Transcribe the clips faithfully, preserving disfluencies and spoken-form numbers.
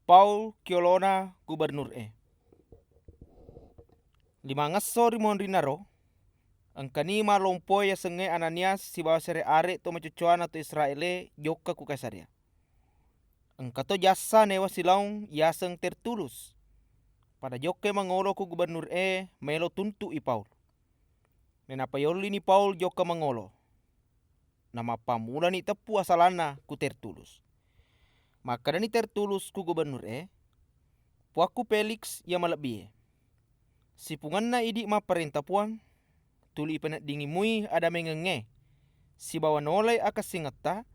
Paul ki olona gubernur e. Limangesso ri monrinnaro, engkani malompoe yasengnge Ananias sibawa siare are to macocoana to Israel e jokka ku Kaisarea. Engkato jassa newa silaong yaseng Tertulus, pada jokkai mangolo ku gubernur e maelo tuntu'i Paul. Nainappa yollini Paul jokka mangolo. Namappammulani teppu asalanna ku Tertulus. Makkedani Tertulus ku gubernur e, "Puakku Feliks iya malebbi e, sipungenna idi mapparenta Puang, tuli ipeneddingi mui adamengengngé sibawa nolai akessingetta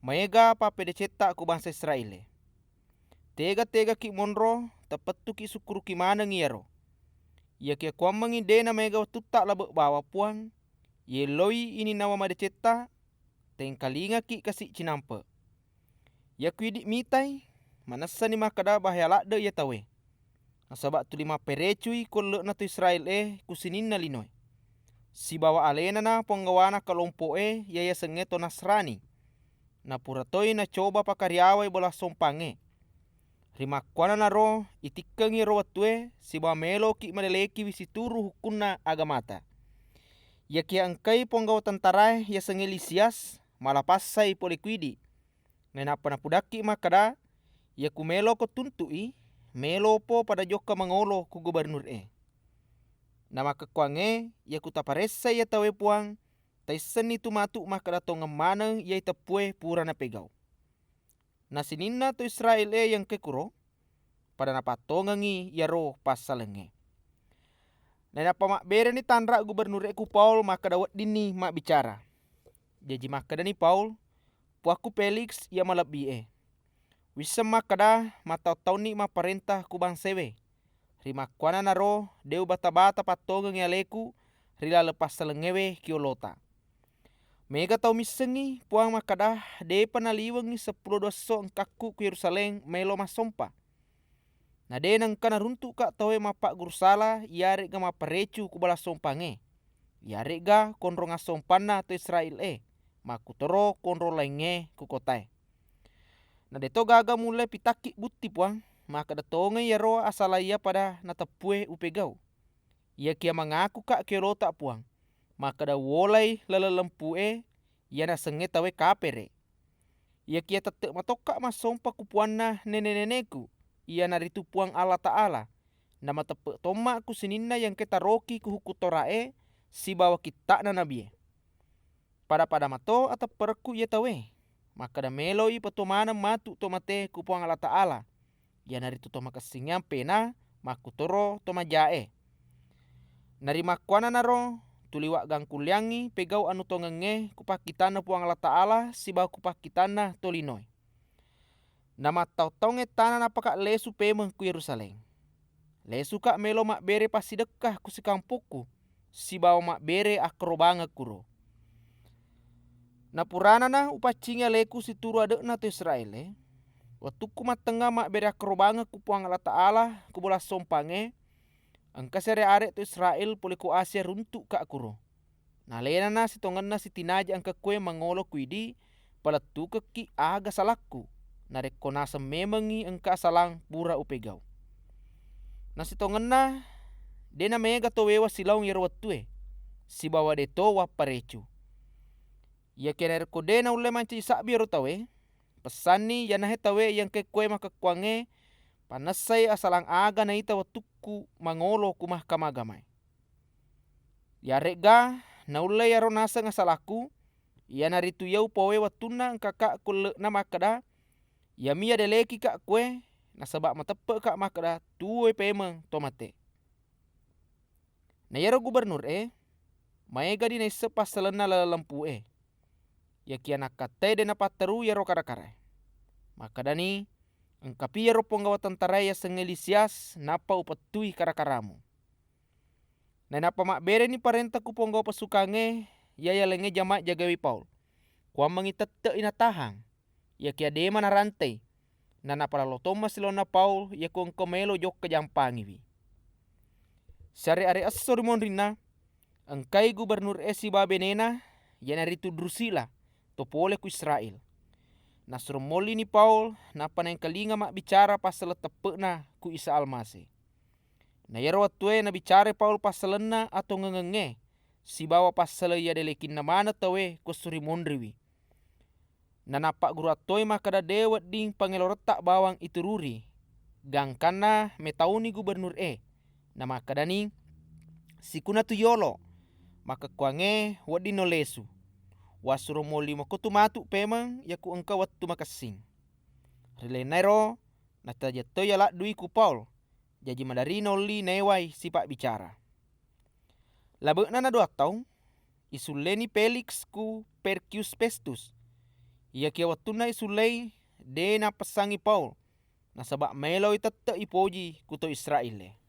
maéga pappédécétta ku bangsa Israél-é. Téga-tégaki monro, tapettuki sukkuruki maneng iyaro. Iyakiya kuwammengngi dé namaéga wettutta labeq bawang Puang, yélloi ininnawa madécétta, téngkalingaki kasi cinampe. Iyaku idi mitai, manessani makkeda bahaya laddeq iya tauwé. Nasabaq tuli mapperecui ku elleqna to Israél-é ku sininna linoé, sibawa alénana ponggawana kalompoqé iya yasengngé to Nasrani. Napura toi nacoba pakariawai bola sompangngé. Rimakkuannanaro itikkengngi ero wettué sibawa méloki madélékiwi situru hukkunna agamata. Iyakiya engkai ponggawa tentaraé yasengngé Lisias, malapassai polé ku idi. Nainappa napudakki makkeda, "Iyaku méloko tuntu'i, mélopo pada jokka mangolo ku gubernur-é." Namakkekkuwangngé, iyaku taparéssai iya tauwé Puang, taissenni tu matu makkeda tongeng maneng iyai teppué pura napégau. Na sininna to Israél-é iya engkaé kuro, pada napattongengngi iyaro passalengngé. Nainappa mabbéréni tanraq gubernur-é ku Paul makkeda weddinni mabbicara. Jaji makkedani Paul, "Puakku Feliks iya malebbié, wisseng makkeda mattaung-taunni mapparénta ku bangsaéwé. Rimakkuannanaro dé ubata-bata pattongengngi aléku ri laleng passalengngéwé ki olota. Méga tau missengngi Puang makkeda dé'pa naliwengngi seppulo dua esso engkakku ku Yérusalém maélo massompa. Na dé naengka naruntuqka tauwé mappagguru sala iyaré'ga mapparécu ku bola sompangngé, iyaré'ga konrong assompanna to Israél-é, makkutoro konrong laingngé ku kotaé. Na dé'to gaga mullé pitakki butti Puang, makkeda tongeng iyaro asala iya pada nateppué upégau. Iyakiya mangakuka ki olota Puang, makkeda uwolai laleng lempu'é iya nasengngé tauwé kapéréq. Iyakiya tetteq matokka massompa ku Puwanna néné-nénéku, iyanaritu Puwang Allataala, namateppeq tomma ku sininna iya engkaé taroki ku Hukkung Tora'é sibawa kitta'na nabié. Pada-pada mato atepperekku iya tauwé, makkeda méloi patuwo maneng matu to maté ku Puwang Allataala, iyanaritu to makessingngé ampéna, makkutoro to majaé. Narimakkuwannanaro tuli waggangkulléyangngi pégau anu tongengngé ku pakkitanna Puwang Allataala sibawa ku pakkitanna tolinoé. Namattaung-taung ettana nappaka lésu pémeng ku Yérusalém. Lésuka mélo mabbéré passidekka ku sikampokku sibawa mabbéré akkarobangeng kuro. Napuranana upaccingi aléku situru adeqna to Israél-é, wettukku mattengnga mabbéré akkarobangeng ku Puwang Allataala ku bola sompangngé, engka siare-areq to Israél polé ku Asia runtuqka kuro. Nalénana sitongenna sitinaja engka kué mangolo ku idi, palettukekki aga salakku, narékko naseng mémengngi engka asalang pura upégau. Nasitongenna dé naméga to wéwa silaong iyaro wettué, sibawa dé'to wapparécu. Iyakiya narékko dé naullé mancaji sabbi iyaro tauwé, pessanni iyanaé tauwé iya engkaé kué makkekkuwangngé, pannessai asalang aga naita wettukku mangolo ku Mahkamah Agamaé. Iyaré'ga naullé iyaro naseng asalakku, iyanaritu iya upowé wettunna engkaka ku elleqna makkeda, iyami iya délékika kué, nasabaq mateppeqka makkeda tuwoi pémeng to maté. Na iyaro gubernur-é maégani naisseng passalenna laleng lempu'é. Iyakiya nakkattai dé napatteru iyaro kara-karaé. Makkedani, "Engkapi iyaro ponggawa tentaraé yasengngé Lisias, nappa upettui kara-karamu." Nainappa mabbéréni parénta ku ponggawa pasukangngé iya yalengngé jamaah jagaiwi Paul, kuwammengngi tetteq inatahang, iyakiya déma narantai, nanapalalo tomma silaonna Paul iyako engka maélo jokka jampangiwi. Siare-areq esso ri monrinna, engkai gubernur-é sibawa bénéna, iyanaritu Drusila, to polé ku Israél. Nasuro mollini Paul, nappa naengkalinga mabbicara passaleng teppe'na ku Isa Almase. Na iyaro wettue nabicarai Paul passalenna atongengengngé sibawa passaleng iya délékinna maneng tauwé kuesso rimonriwi. Nanappa guru attoi makkeda dé wedding pangéloretta bawang itururi, gangkanna métauni gubernuré, namakkedani, "Sikunatu yolo, makkekkuwangngé weddinno lésu. Wassuro molli makotu matu pémeng yakko engka wettu makessing." Ri lainnaéro, natajettoi iya laddu'i ku Paul, jaji maderri naolli naéwai sipabbicara. Labe'na naduwa taung, isulléni Félix ku Porkius Festus. Iyakiya wettunna isulléi, dé napessangngi Paul, nasaba maéloi tette ipoji ku to Israél-é.